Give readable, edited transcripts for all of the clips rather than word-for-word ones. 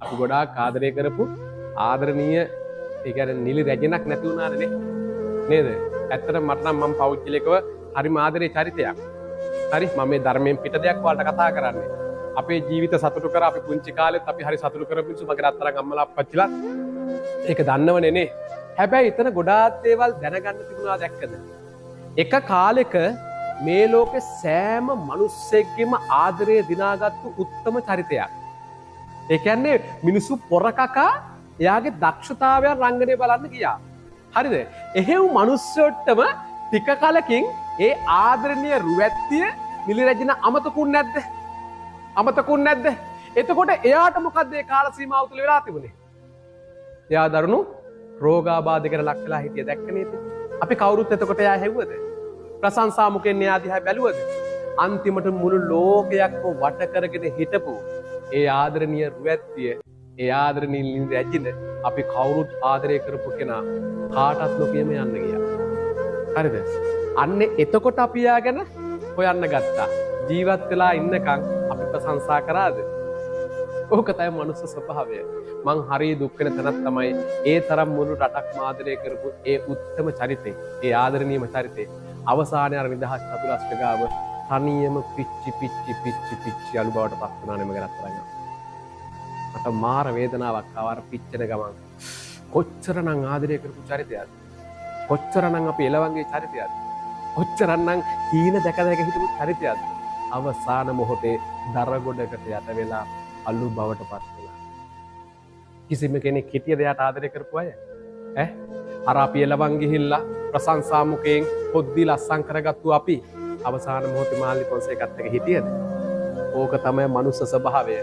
අපි ගොඩාක් ආදරය කරපු ආදරණීය, ඒ කියන්නේ නිලි රැජිනක් නැති වුණානේ නේද? ඇත්තටම මට නම් මම පෞද්ගලිකව හරිම ආදරේ චරිතයක්. හරි, මම මේ ධර්මයෙන් පිට දෙයක් ඔයාලට කතා කරන්නේ. අපේ ජීවිත සතුටු කර අපි පුංචි කාලෙත් අපි හරි සතුටු කරපු මිනිස්සු. මගේ රත්තරන් අම්මලා අප්පච්චිලා ඒක දන්නවනේ නේ. හැබැයි එතන ගොඩාක් දේවල් දැනගන්න තිබුණා දැක්කද? එක කාලෙක මේ ලෝකෙ සෑම මිනිස්සෙක්ගේම ආදරය දිනාගත්තු උත්තම චරිතයක්. ඒ කියන්නේ මිනිස්සු පොර කකා එයාගේ දක්ෂතාවයන් රංගනය බලන්න ගියා. හරිද? එහෙව් මිනිස්සුන්ටම ටික කලකින් ඒ ආදරණීය රුවැත්තිය නිලි රැජින අමතකුන් නැද්ද? අමතකුන් නැද්ද? එතකොට එයාට මොකද්ද ඒ කාල සීමාව තුළ වෙලා තිබුණේ? එයා දරුණු රෝගාබාධයකට ලක් වෙලා හිටිය දැක්ක නේද? අපි කවුරුත් එතකොට එයා හෙව්වද? ප්‍රශංසා මුඛෙන් එයා දිහා බැලුවද? අන්තිමට මුළු ලෝකයක්ම වට කරගෙන හිටපු ඒ ආදරණීය රුවැත්තිය, ඒ ආදරණීය නිලි රැජින, අපි කවුරුත් ආදරය කරපු කෙනා කාටත් නොකියම යන්න ගියා. හරිද? අන්න එතකොට අපි එයා ගැන හොයන්න ගත්තා. ජීවත් වෙලා ඉන්නකම් අපි ප්‍රශංසා කරාද? ඕක තමයි මනුස්ස ස්වභාවය. මං හරි දුක් වෙන තැනක් තමයි ඒ තරම් මුළු රටක්ම ආදරය කරපු ඒ උත්තම චරිතේ, ඒ ආදරණීයම චරිතේ අවසානයේ අර නිදහස් චතුරස්‍ර ගාව තනියම පිච්චි පිච්චි පිච්චි පිච්චි අලු බවට පත් වුණා නෙමෙයි රත්තරන්. මට මාර වේදනාවක් ආවා අර පිච්චෙන ගමන්. කොච්චරනම් ආදරය කරපු චරිතයක්ද? කොච්චරනම් අපි එළවංගේ චරිතයක්ද? කොච්චරනම් හීන දැක දැක හිටපු චරිතයක්ද? අවසාන මොහොතේ දර ගොඩකට යට වෙලා අලු බවට පත් වුණා. කිසිම කෙනෙක් හිටියද එයාට ආදරය කරපු අය? ඈ, අර අපි එළවන් ගිහිල්ලා ප්‍රශංසා මුඛයෙන් පොද්දි ලස්සන් කරගත්තු අපි අවසාන මොහොතේ මාල්නි ෆොන්සේකත් එක්ක හිටියද? ඕක තමයි මනුස්ස ස්වභාවය.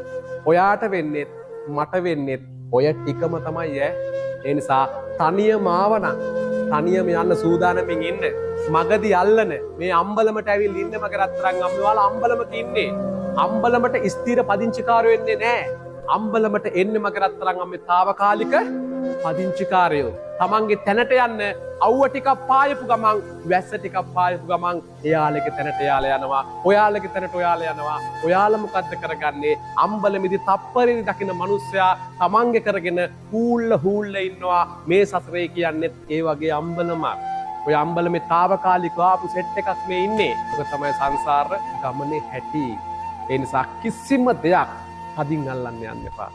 ඔයාට වෙන්නෙත් මට වෙන්නෙත් ඔය ටිකම තමයි ඈ. ඒ නිසා තනියම ආවනම් තනියම යන්න සූදානමින් ඉන්න. මගදී අල්ලන මේ අම්බලමට ඇවිල්ලා ඉන්න මගේ රත්තරන් අම්මේ, ඔයාලා අම්බලමක ඉන්නේ. අම්බලමට ස්ථිර පදිංචිකාරයෝ එන්නේ නෑ. අම්බලමට එන්නේ මගේ රත්තරන් අම්මේ තාවකාලික පදිංචිකාරයෝ. තමන්ගේ තැනට යන්න අව්ව ටිකක් පායපු ගමන්, වැස්ස ටිකක් පායපු ගමන් එයාලගේ තැනට එයාලා යනවා. ඔයාලගේ තැනට ඔයාලා යනවා. ඔයාලා මොකද්ද කරගන්නේ? අම්බලමේදී තප්පරේ දකින මිනිස්සයා තමන්ගේ කරගෙන හූල්ල හූල්ල ඉන්නවා. මේ සසරේ කියන්නේත් ඒ වගේ අම්බලමක්. ඔය අම්බලමේ තාවකාලිකව ආපු සෙට් එකක් මේ ඉන්නේ. ඔක තමයි සංසාර ගමනේ හැටි. ඒ නිසා කිසිම දෙයක් තදින් අල්ලන්න යන්න එපා.